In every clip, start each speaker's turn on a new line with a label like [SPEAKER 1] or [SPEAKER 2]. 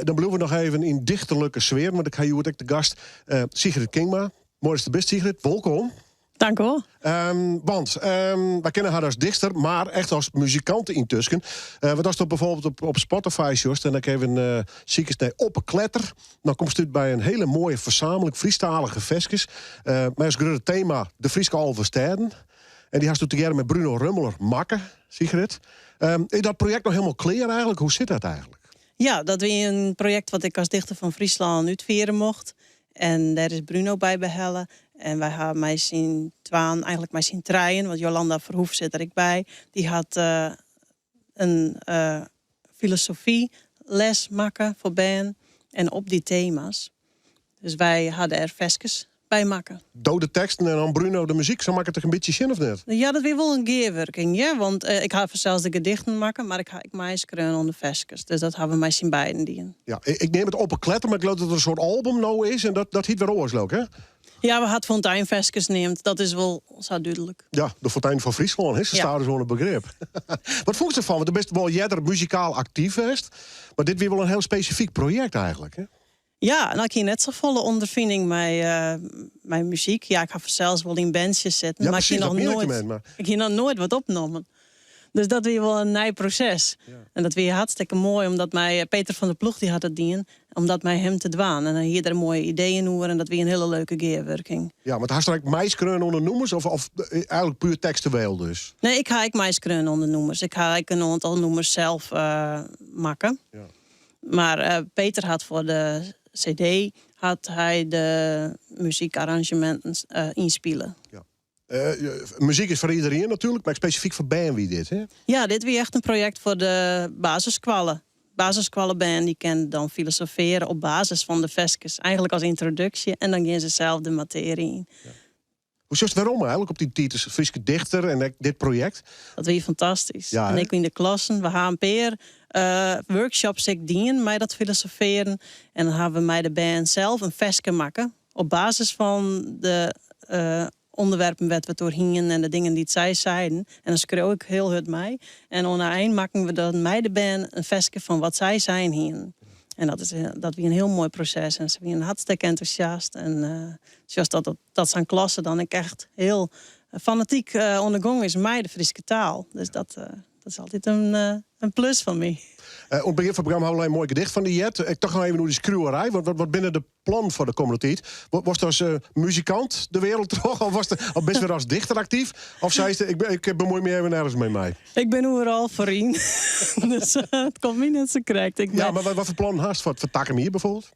[SPEAKER 1] Dan bliuwe we noch even yn dichterlike sfear, want ik ha hjoed ek de gast Sigrid Kingma. Moai datst der bist, Sigrid. Wolkom.
[SPEAKER 2] Dank wol.
[SPEAKER 1] Want wy kenne har as dichter, mar echt as muzikante yntusken. Want ast op bijvoorbeeld op Spotify sjochst en dan even sikest nei Op 'e Kletter, dan komst út by in hiele moaie fersameling Frysktalige ferskes. Mei as grutte tema de Fryske 11 stêden. En dy hasto tegearre mei Bruno Rummler makke, Sigrid. Is dat projekt noch hielendal klear eigentlik? Hoe sit dat eigentlik?
[SPEAKER 2] Ja, dat wie in projekt wat ik as Dichter fan Fryslân útfiere mocht. En dêr is Bruno by behelle. En wy ha mei syn twaen, eigentlik mei syn trijen, want Jolanda Verhoef sit der ek by, dy hat in filosofyles makke foar bern en op dy tema's. Dus wy ha dêr ferskes by makke.
[SPEAKER 1] Do de teksten en dan Bruno de muzyk, sa moat ik it in bytsje sjen of net?
[SPEAKER 2] Ja, dat wie wol in gearwurking, ja. Want ik ha fansels de gedichten makke, mar ik ha ek meiskreaun oan de ferskes. Dus dat ha we mei syn beiden dien.
[SPEAKER 1] Ja, ik neam it Op 'e Kletter, mar ik leau dat it in soart album no is en dat hyt wer oars, leau ik, hè?
[SPEAKER 2] Ja, we ha it Fonteinferskes neamd. Dat is wol sa dúdlik.
[SPEAKER 1] Ja, de Fontein fan Fryslân, hè? Se staar oan it begrip. Wat fûnst derfan? Want do bist wol earder muzikaal aktyf west, mar dit wie wol in hiel spesifyk projekt eigentlik, hè?
[SPEAKER 2] Ja, no, ik hie net safolle ûnderfining mei muzyk. Ja, ik ha fansels wol yn bandsjes sitten, mar ik hie noch noait, ik hie noch noait wat opnommen. Dus dat wie wol in nij proses. En dat wie hartstikke moai, omdat mei Peter van der Ploeg, dy hat it dien, om dat mei him te dwaan. En hy hie der moaie ideeën oer en dat wie in hiele leuke gearwurking.
[SPEAKER 1] Ja, want hast der ek meiskreaun oan de nûmers of eigentlik puer tekstueel dus?
[SPEAKER 2] Nee, ik ha ek meiskreaun oan de nûmers. Ik ha ek in oantal nûmers sels makke. Ja. Mar Peter hat foar de CD hat hy de muzykarranzjeminten ynspile.
[SPEAKER 1] Ja. Muzyk is foar iderien natuerlik, mar spesifyk foar bern wie dit, hè?
[SPEAKER 2] Ja, dit wie echt in projekt foar de basisskoalle. Basisskoallebern dy kinne dan filosofearje op basis fan de ferskes, eigentlik as yntroduksje, en dan gean se sels de matearje yn.
[SPEAKER 1] Ja. Hoe sjochst werom eigentlik op dyn tiid as Fryske dichter en ek dit projekt?
[SPEAKER 2] Dat wie fantastysk. Ja, en ek yn de klassen. We ha in pear workshops ek dien mei dat filosofearen. En dan ha we mei de bern sels in ferske makke. Op basis fan de ûnderwerpen wêr't we it oer hienen en de dingen dy't sy seiden. En dan skreau ik hiel hurd mei. En oan de ein makken we dan mei de bern in ferske fan wat sy sein hienen. En dat, is, dat wie in hiel moai proses. En se wienen hartstikke entûsjast. En sjochst dat dat sa'n klasse dan ek echt hiel fanatyk oan de gong is mei de Fryske taal. Dus dat, dat is altyd in plus foar my.
[SPEAKER 1] Oan it begjin fan it programma ha we al in moai gedicht fan dy heard. Ik tocht noch even oer dy skriuwerij. Wat binne de plannen foar de kommende tiid? Wolst as muzikant de wereld troch? Of, wolst, of bist wer as dichter aktyf? Of seist, ik bemoei my even nergens mei mei?
[SPEAKER 2] Ik bin oeral foar yn. Dus it komt my net sa krekt. Ik
[SPEAKER 1] ja, mar wat foar plannen hast foar takom jier bijvoorbeeld?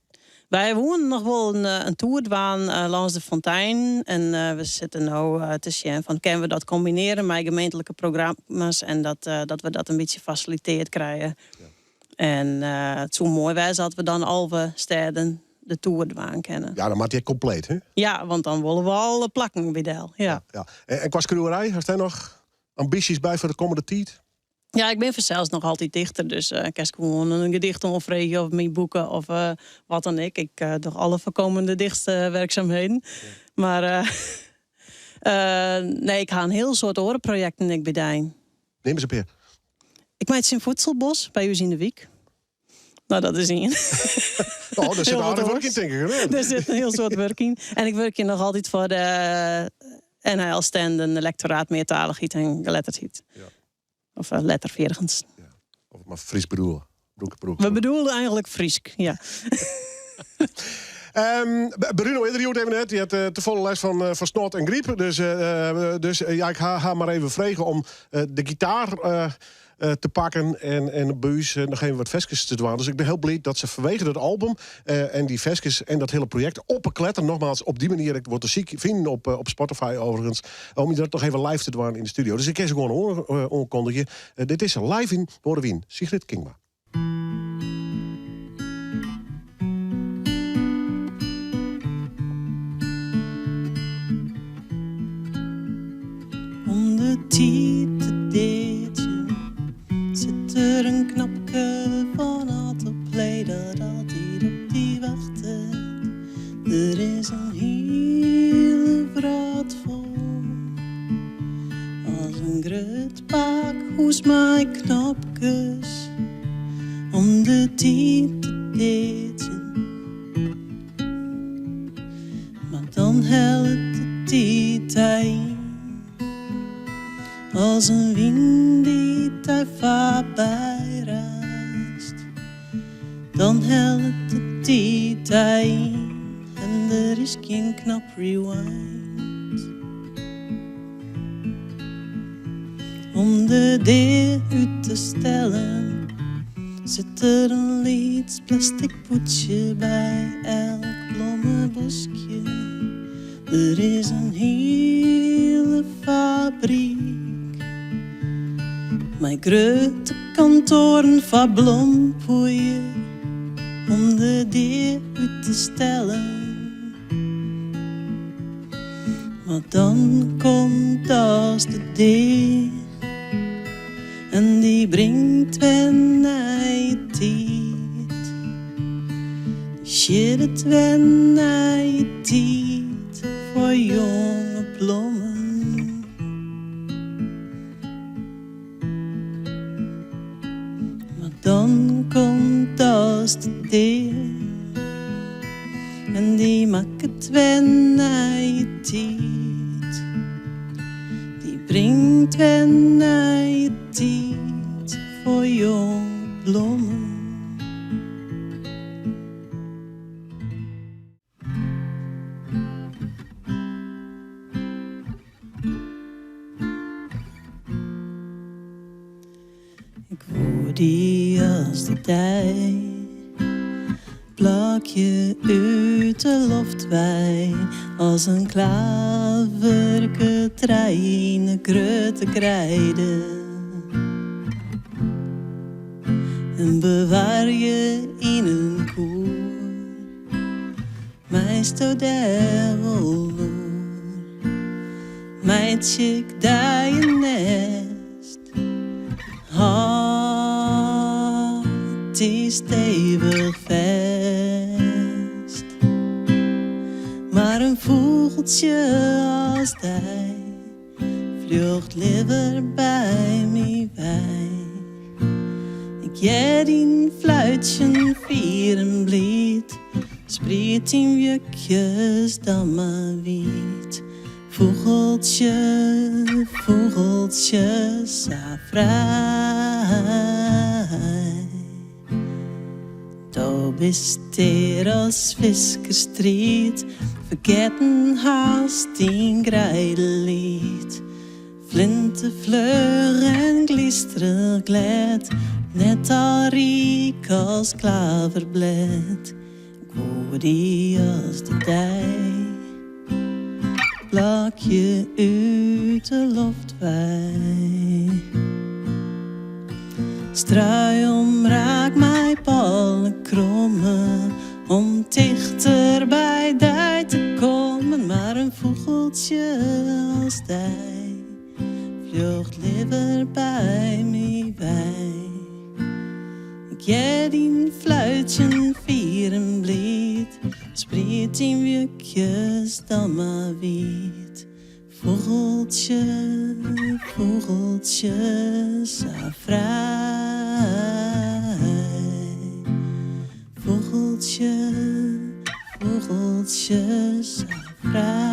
[SPEAKER 2] Wy woenen noch wol in toer dwaan lâns de fontein. En we sitte no te sjen fan kinne we dat kombinearje mei gemeentlike programma's en dat, dat we dat in bytsje fasiliteard krije. Ja. En it soe moai wêze as we dan 11 stêden de toer dwaan kinne.
[SPEAKER 1] Ja, dan moat dy ek kompleet, hè?
[SPEAKER 2] Ja, want dan wolle we alle plakken by del. Ja.
[SPEAKER 1] Ja, ja. En kwa skriuwerij, hast dêr noch ambysjes by foar de kommende tiid?
[SPEAKER 2] Ja, ik bin fansels noch altyd dichter, dus uh, kinst gewoan in gedicht oanfreegje of myn boeken of uh, wat dan ek. Ik uh, doch alle foarkommende dichtwerkzaamheden. Ja. Mar nee, ik ha in hiel soad oare projekten ek by dyn.
[SPEAKER 1] Neam ris in pear.
[SPEAKER 2] Ik meitsje in voedselbos by ús yn de wyk. No, dat is ien.
[SPEAKER 1] Oh, dêr sit aardich wurk yn, tink ik.
[SPEAKER 2] Dêr sit in hiel soad wurk yn. En ik wurkje noch altyd foar de NHL Stenden, lectoraat meartalichheid en geletterdheid. Ja. Of letterfeardigens.
[SPEAKER 1] Ja. Of mar Frysk bedoele.
[SPEAKER 2] We bedoelen eigentlik Frysk, ja.
[SPEAKER 1] Bruno is der hjoed even net. Dy hat te folle lêst fan snot en gryp. Dus ja, ik ha har mar even frege om de gitaar te pakken en by ús noch even wat ferskes te dwaan. Dus ik bin hiel bliid dat se fanwege dat album en dy ferskes en dat hiele projekt Op 'e Kletter, nogmaals, op dy manier ek wurdt te syk finen op Spotify overigens, om dat noch even live te dwaan yn de studio. Dus ik kin se gewoan oankondigje. Dit is live yn Noardewyn, Sigrid Kingma.
[SPEAKER 2] Om de tiid te deadzjen sit der in knopke fan autoplay dat altyd op dy wachtet. Der is in hiele wrâld fol as in grut pakhûs mei knopkes om de tiid te. Dan hellet de tiid dy yn en der is gjin knop rewind. Om de dea út te stellen sit der in lyts plastic pûdsje by elk blommeboskje. Der is in hiele fabryk mei grutte kantoaren foar blompoeier om de dea út te stellen. Mar dan komt dochs de dea en dy bringt wer nije tiid. Dy sjit it wer nije tiid foar jonge blommen. Mar dan komt dochs de dea en dy makket wer nije tiid. Dy bringt wer nije tiid foar jonge blommen. Ik woe dy as de dei, Plôkje út de loft wei, as in klaverke trije yn de grutte greide. En bewarje yn in koer, Meisto dêr wol oer? Meitsje ik dy in nêst? Hâld dy stevich fêst. Mar in fûgeltsje as dy fljocht leaver by my wei. Ik hear dyn fluitsjen fier en bliid, spried dyn wjukjes dan mar wiid. Fûgeltsje, fûgeltsje, sa frij. Do bist tear as fiskerstried, fergetten hast dyn greideliet. Flintefluch en glysterich glêd, net al ryk as klaverblêd. Ik woe dy as de dei, plôkje út de loft wei. Strui omraak mei pôlekromme om tichter by dy te kommen, mar in fûgeltsje as dy fljocht leaver by my wei. Ik hear dyn fluitsjen fier en bliid, spried dyn wjukjes dan mar wiid. Fûgeltsje, fûgeltsje, sa frij. Fûgeltsje, fûgeltsje, sa frij.